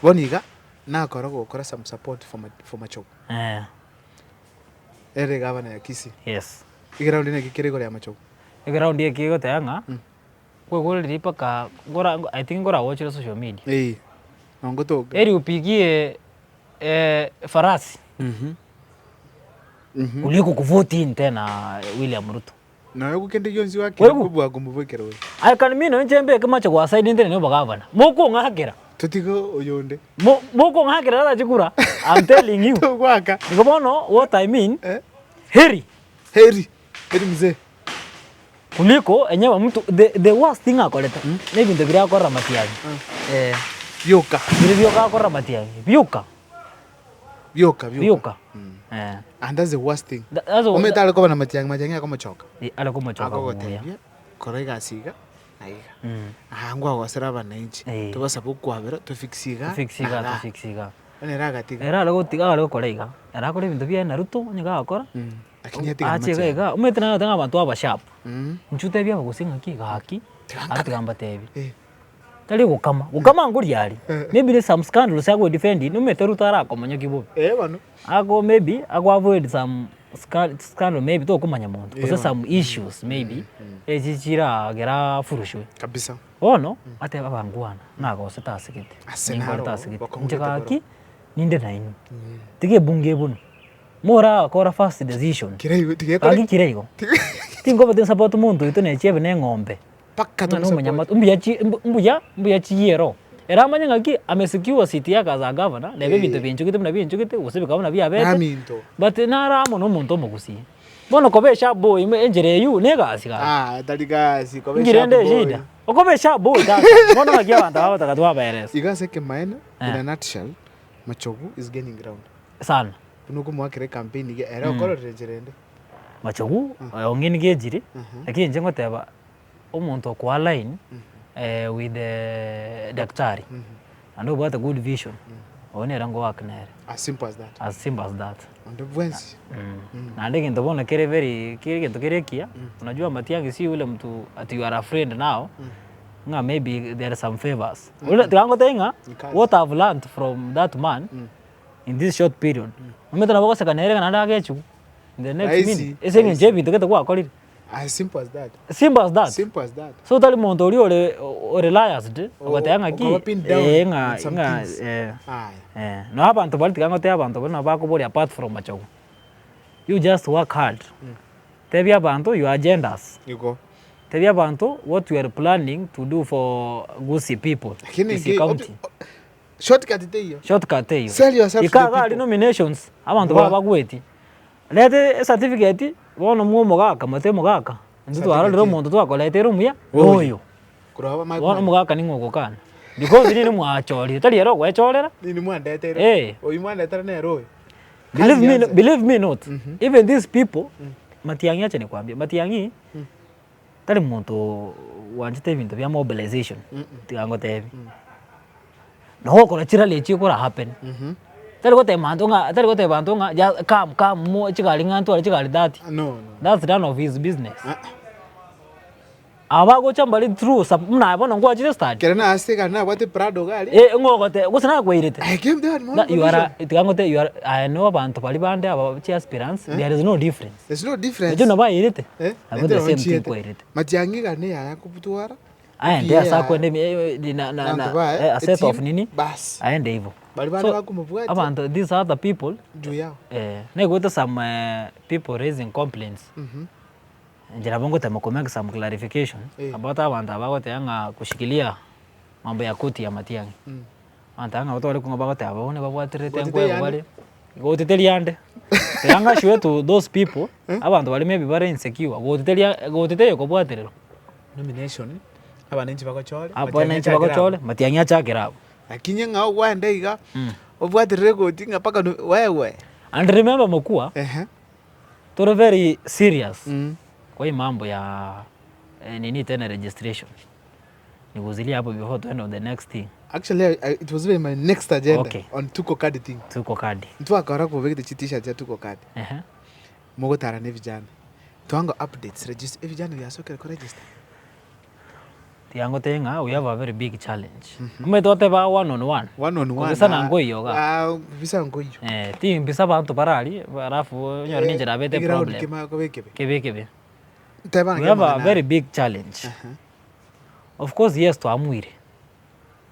Bono iga, nakora gokora some support for ma for Machogu. Eh. Ere gavana ya Kisii. Yes. Egeroundi naki kere igoro ya Machogu? Egeroundi eke egoteba ng'a, kwegorire mpaka ngora I think nkorawochire social media. Eeh, nongotoka. Eri upigie farasi kuliko kuvote in tena William Ruto. Nonya kende gionsi gwakire kobua komobekera oyo. I can mean inche mbeke mache gwa side ntenene obogavana. Mokong'akera. Totige oyonde. Mo mokong'akera tata chikura I'm telling you. Togwaka. Igo bono what I mean, heri. Heri, heri mzee. Kuliko enyewe mtu the, the worst thing akorete na ebinto biria akorera matiang'i eh. Bioka. Biria bioka akorera matiang'i bioka. Bioka bioka. Bioka eh. And that's the worst thing. Tha- that's the- Omanyete are koba na matiang'i, matiang'i akomochoka. Eh, are komochoka buya. Akogotebia, kora egasi iga na iga. Aha nkwagosera abananchi, Eh. tobasabe okwabera tofix iga Tofix na iga, igaa. tofix iga. Bono ere agatiga. Ere are gotiga are gokora iga, ere akore ebinto biaye na Ruto onye gagokora. Lakini atiga Ache iga matiang'i. iga, omanyete naro ng'a abanto aba sharp, inchuo tebia abagusii ng'aki gaki, aro tiga mbatebie. Eh. Tari gokama, gokama nkoria aria, maybe ne some scandals ago defend nomanyete Ruto arakomonyokia bobe. Eh bono. Ako maybe ako avoid some sca- scandal maybe tokomanya monto, gose some issues maybe, echi chiragera afurushwe. Kabisa. Bono, atebe abangwana, nagosete ase gete, Ase ninkorete naro ase gete, bokong'u inche gete gaki, ninde nainwe, tiga ebunge ebunwe. Morakora first decision, Kera igo tigekore gaki kire igo, tinkobete nsupport monto oito ne chiebe na eng'ombe, mpaka ng'a na tomosupport. omonyamato, mbuya chi mbu mbuya mbuya chiyiere oo. Ere amanye ng'aki ame secure seat yake as a governor, neba ebinto Eh. binchugete buna binchugete, gose bikaba buna biabete, Baminto. but naro amo na omonto omogusii. Bono koba esharp boy ime enchera eywo na egasi gaki. Ah, tari gasi koba Inki esharp rende boy. eshida? Okoba esharp boy tata, bono ng'aki abanto aba bataka twabaeresa. Iga ase ekemanyeene, Eh. in a nutshell, Machogu is gaining ground. Sana. Buna okomoakera ecampaign iga ere okororire enchera ende. Machogu, ong'e nigo ejire, lakini inche ngoteba omonto okoa line with daktari, naende obwate good vision, oyio nere ngoak nere. As simple as that. As simple as that. Onde bwensi. Naende egento bono kere very kere egento kere ekiya, unajua Matiang'i si yule mtu ati you are a friend now, ng'a maybe there is some favours. Tiga ngotebie ng'a what I have learnt from that man. In this short period, omanyete nabo ogoseka nere iga naende agechwe in the next Rahisi, minute ase eng'encho rahisi. y'ebinto gete gwakorire. As simple as that. Simple as that. Simple as that. So tari monto oria ore ore liased, ogoteba ng'aki, Okoba pinned down eh ng'a with some ng'a things. eh Aya. eh. Nabo abanto baria tiga ngotebia abanto baria nabo bakoboria apart from machogu, you just work hard, tebia abanto your agendas, Igo. tebia abanto what you are planning to do for Gusii people, Lakini Kisii inki- county. Shortcut teiyo. Shortcut teiyo. Sell yourself to the Ika iga aria people. nominations, abanto Bwa. baba bagwetie, reta ecertificate, bono mwa omogaka mote omogaka, intwe twarorire Certificate. omonto twakoretire omuya, Oyo. noyo. Korwa abamanye Bono komanya. omogaka ning'o ogokana, because nini mwachorire, tari ere ogwechorera, Nini mwandeteire? Eh. Oyio mwandetere nere oyo. believe Kazi me, yanse. believe me not, even these people, Matiang'i acha nikwambie, Matiang'i, Tari monto bwanchete ebinto bia mobilization, tiga ngotebie. Nabo ogokora chirally echio ekora happen, tari goteba manto ng'a tari goteba banto ng'a ja come come mo chigari ng'a ntware chigari thirty, No, no. that's none of his business. Aba bagocha mbare through sup buna aye bono nkwachire estadi, Ekero nase egari nabwate prado iga aria. eh ng'o ogoteba gose nakweirete. I came there in my Na own you are condition. a tiga ngotebie you are aye na abanto baria bande aba chiaspirants, there is no difference. There's no difference. Inche nabo airete, Eh, nabo the nere same thing onchiete. kwairete. Matiang'i iga neyaya kobutwara. Aende Ekiya ase yaya. akwende emi- eh, na- na- Abanto na- baye, eh, a set of eteam, nini, bas. aende hivo. Baria bande So, bakomobwatia. abanto these other people, Juu yao. eh, naigwete some people raising complaints, inche nabo ngotema ko make some clarification, Eh. about abanto aba bagoteba ng'a kushikilia mambo ya koti ya Matiang'i. Abanto aba ng'a batware kong'a bagoteba bono babwaterete Gotete nkoegwa yande. bare, gotete riande, tiga ng'ashue to those people, abanto baria maybe bare insecure, gotete ria gotete eyekobwatererwa. Nomination, abananchi bagochore, Abananchi Matiang'i achakere bagochore, abwo. Matiang'i achakere abwo. Lakini ng'a ogwende iga, obwaterere egoti ng'a mpaka no wewe. And remember mokua, Ehe. tore very serious kwa hii mambo ya nini tena registration. Niguzirie hapo before tuende on the next thing. Actually I, I, it was even my next agenda Okay. on tuko card thing. Tuko kadi. Ntwakora kobegete chi t-shirt chia tuko card. Ehe. Mogotara na evijana. Twanga updates register evijana biasokire ko register. Tiga ngotebie ng'a we have a very big challenge. Omanyete twateba one on one, One on one, kobisa na ah, nkoiyo igaa. ah, bisa nkoiyo. Eh, timbisa abanto bare aria, alafu onyore ninche nabete Eground problem. kema kobe ekebe. Kebe ekebe. Teba We ng'ake have a amang'ana very aya. big challenge. Of course yes twamuire,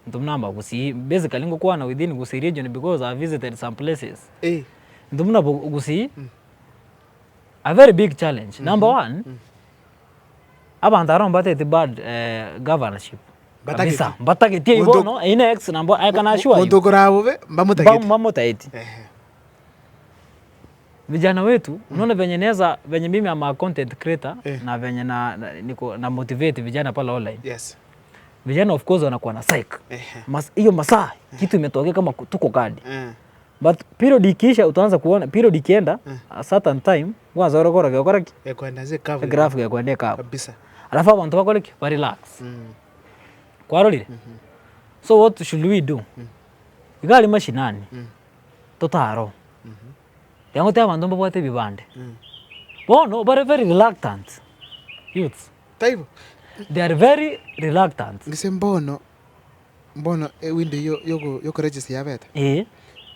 intwe buna abagusii, basically ngokwana within Gusii region because I have visited some places. Eh. Intwe buna Gusii, a very big challenge. Number one, Abanto aro mbateti bad governorship Mbatageti. kabisa, mbatageti eywo Monto- bono, eywo ne ex nabo I can assure you. Monto okoraa bobe mbamotageti. Mbamotageti. Ehe. Vijana wetu, unaona venye naeza venye mimi am a content creator Eh. na venye na na niko na motivate vijana pale online. Yes. Vijana of course wanakuwa na psych. Ehe. Mas, hiyo masaa kitu imetokea kama tuko kadi. Eh. But period ikiisha utaanza kuona period ikienda a certain time kwanza orokora gekora ki? Ekwenda ase ekabu Egraph gekwenda ekabu. kabisa. Alafu abanto bakore ki? Ba relax. Mm. Kwarorire? So what should we do? Iga aria mashinani, totare oo. Tiga ngotebie abanto mbabwate ebibande. Bono bare very reluctant, youths. Taibo. They are very reluctant. Gese mbono Mbono ewindow eyio yogo yokoregister yabete, Eeh.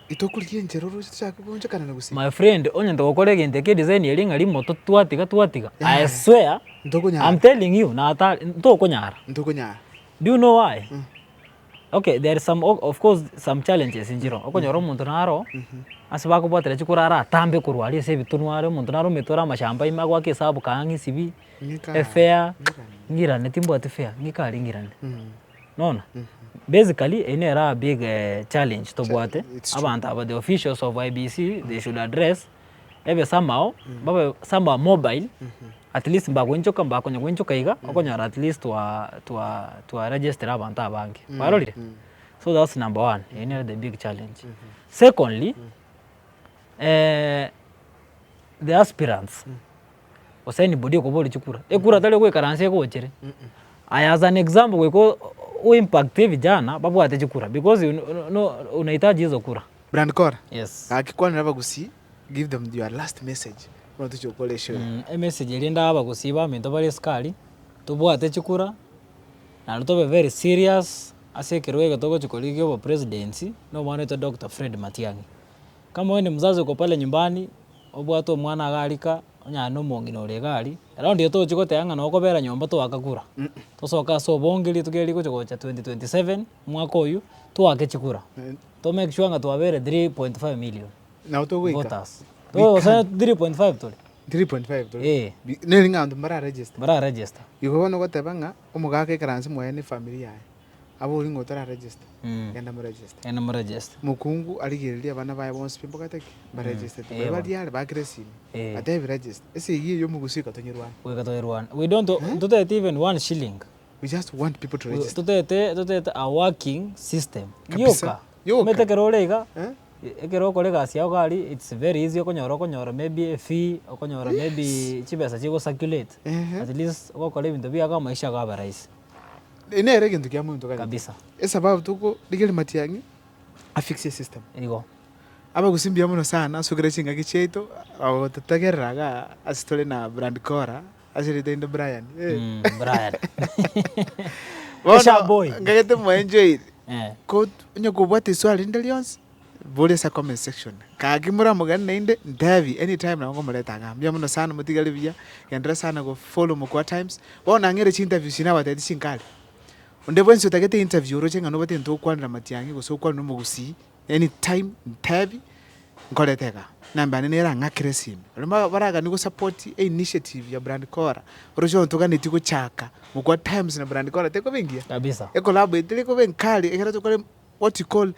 itokorigia enchera oroche tochake goonchokana na gusii. My friend, onye togokora egento eke edesign eria ng'a rimo twatiga twatiga, I swear, Ntokonyara. I'm telling you natari ntokonyara. Ntokonyara. Do you know why? Okay, there is some of course some challenges nchiro, okonyora omonto naro, ase bakobwatera chikura aratambe korwa aria ase ebitunwa are, omonto naro omanyete ore amashamba ime agoaka esabu kaa ng'isibi, Ng'ika efare, ng'irane timbwati fare, ng'ika aria ng'irane. Bono, basically eyio nere a big challenge tobwate, It's true. abanto aba the officials of IEBC they should address, ebe somehow, babe somehow mobile, at least mbagoinchoka mbakonya goinchoka iga, okonyora at least twa twa twaregister abanto abange, kwarorire? So that's number one, eyio nere the big challenge. Secondly, the aspirants. Gose anybody okoboria chikura, ekura tari ogoikaransa egochere. Aya as an example goika o impact vijana babwate chikura because you no unahitaji hizo kura. Brand Kora, Yes. gaki kwanera abagusii, give them your last message buna tochia gokora eshow eye. Emessage eria ndae abagusii baminto bare esukari, tobwate chikura, naende tobe very serious ase ekerogo eke togochia korigia obopresidency, na omwana oito Doctor Fred Matiang'i. Kama oye ni mzazi uko pale nyumbani, obwate omwana iga arika, onyare na omong'ina ore iga aria, ero ndiyo togochia goteba ng'a nokobera nyomba toaka kura, tosoke ase obonge rituko eri rigocha gocha 2027, omwaka oywo, toake chikura, to make sure ng'a twabeire 3.5 million Nabo togoika. voters. Togosoa 3.5 tore. 3.5 tore. Eh. Neri ng'a abanto mbara register. Mbara register. Igo bono ogoteba ng'a omogaka ekaranse mwaye na efamiri yaye. Abori ng'a otara register, genda mo register. Genda mo register. Mokungu arigererie abana baye bonsi pi mbakate ki? Mba register ti. Baria baria are bakire esimi, batebi register. Esegi eyio omogusi goika tonyerwane. Goika tonyerwane. We don't, ntotagete even one shilling. We just want people to register. Totagete, totagete a working system. Kabisa. Yoka. Yoka. Omanyete ekero ore iga, ekero okora egasi yago iga aria, it's very easy okonyora okonyora maybe efee, okonyora maybe chibesa chigo circulate, at least ogokora ebinto biago amaisha ago abe rahisi. Eye nere egento kia monto gari. Kabisa. Esababu tokorigereria matiang'i afixe esystem. Igo. Abagusii mbuya mono sana ase okera chingaki chiaito ogototegerera igaa ase tore na Brand Kora ase erieta rinde Brian eh. Brian. Bono Esha boy. ngagete mwaenjoyire Eh. ko onye kobwate eswali rinde rionsi boria ase comment section. Gaki moramogani naende ntebi anytime nabo nkomoreta igaa. Mbuya mono sana motigare buya, genderera sana go follow Mokua Times, bono nang'eire chinterview chiria nabatebetie chinkare. Onde bwensi otagete interview oroche ng'a nobwate egento ogokwanera matiang'i gose okwanere omogusii, anytime ntebi, nkorete igaa. Namba yane nere ang'akere esimi. Baria ba baraganie go support einitiative ya Brand Kora, oroche onye toganetie gochaka Mokua Times na Brand Kora tekoba engiya? Kabisa. Ecollabo eye terikoba enkari ekero tokore what you call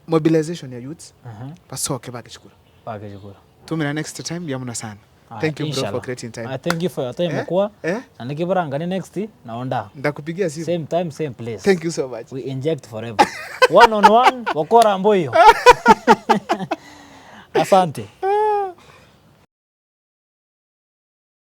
mobilization ya youths basoke bake chikura. Bake chikura. Tumira next time mbuya mono sana. Aya, Thank you bro for inshallah. creating time. Aya, thank you for your time Eh, mokwa. eh. Na nikibarangane next nao nda. Ndakupigia simu. Same time same place. Thank you so much. We inject forever. One on one, bokora mboiyo. Asante.